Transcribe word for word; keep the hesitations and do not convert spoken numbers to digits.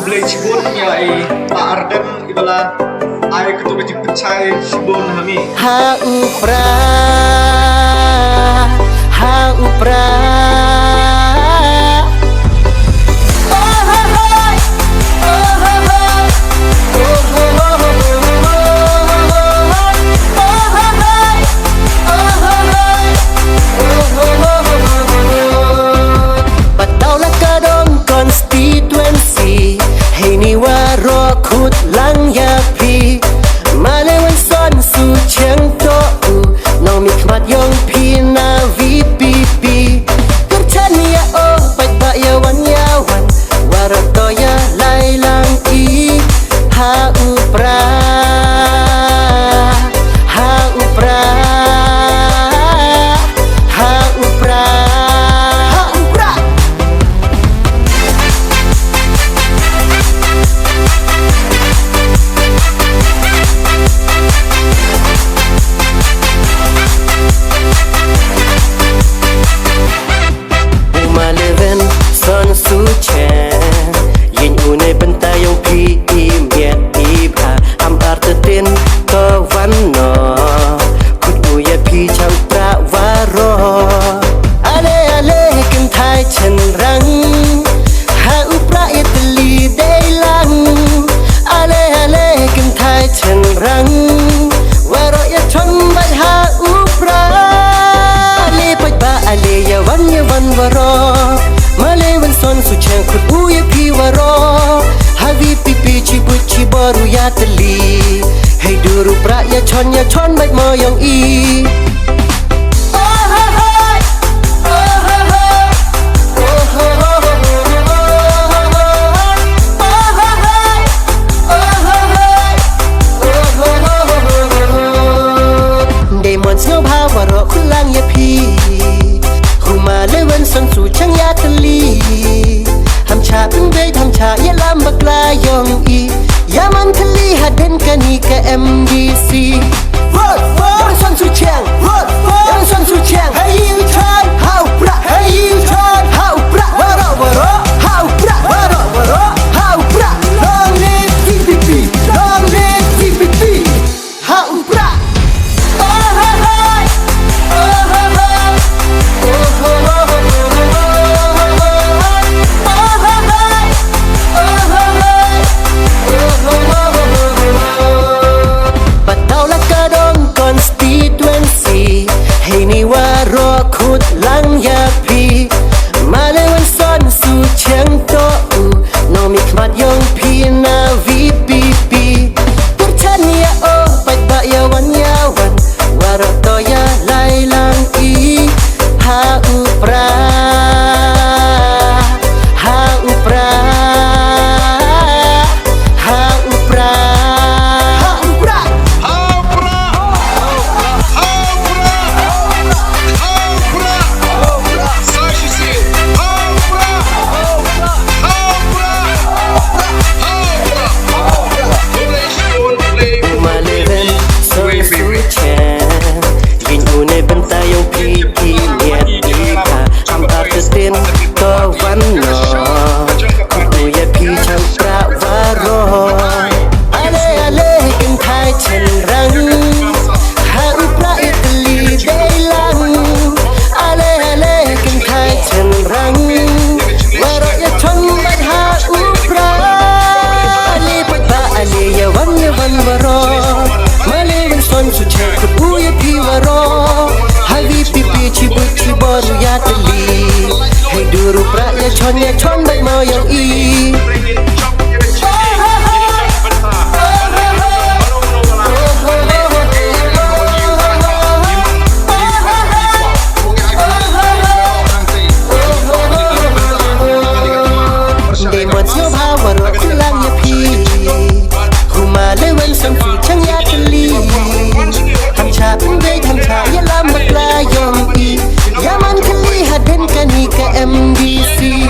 Khublei chibun ya i Bah Ardent i ba la ai katu ka jingpynchai chibun ha mi. Ha u Pra, ha u Pra. Pat daw la ka dong constituency, heini waroh khut lang ya phi. Male wan son su chang to u, nong mi khmat yong phi na V P P. Kyrchan ya o, paidbah ya wan ya wan, waroh to ya lai lang i. Ha u Pra, ha u Pra, ha u Pra, ha u Pra. U Malewan son su chang, yin u ne bynta yong phi i miat i bha, ham artatien to wan no, khut u ya phi chang Pra waroh. Ale ale kynthai chynrang, ha u Pra ya tylli dei lang. Ale ale kynthai chynrang, waroh ya chon bait ha u Pra. Ale paidbah ale ya wan ya wan waroh, male wan son su chang khut u ya phi waroh. Ha V P P chibun chibor u ya tylli, hei dur u Pra ya chon ya chon bait mo yong i. Dei mon sngewbha waroh khut lang ya phi. Hu Malewan son su chang ya tylli, ham cha pynbeit ham cha ya lam bakla yong i. Ya man tylli hadien kani ka M D C. Vote for Yang Son Su Chang. Vote for Yang Son Su Chang. Hei u chon ha u Pra, hei u chon ha u Pra. Waroh waroh ha u Pra, waroh waroh ha u Pra. Long live V P P, long live V P P. Ha u Pra. Pat daw la ka dong constituency, heini waroh khut lang ya phi. Male wan son su chang to u, nong mi khmat yong phi na V P P. Kyrchan ya o, paidbah ya wan ya wan, waroh to ya lai lang i. Ha u Pra, ha u Pra, ha u Pra, ha u Pra. Malewan son su chang, yin u ne bynta yong phi i miat i bha, ham artatien to wan no, khut u ya phi chang Pra waroh. Ale ale kynthai chynrang, ha u Pra ya tylli dei lang. Ale ale kynthai chynrang, waroh ya chon bait ha u Pra. Ale paidbah ale ya wan ya wan waroh, male wan son su chang khut u ya phi waroh. Ha V P P chibun chibor u ya tylli, hei dur u Pra ya chon ya chon bait mo yong i. Dei mon sngewbha waroh khut lang ya phi. Hu Malewan son su chang ya tylli, ham cha pynbeit ham cha ya lam bakla yong i. Ya man tylli hadien kani ka M D C.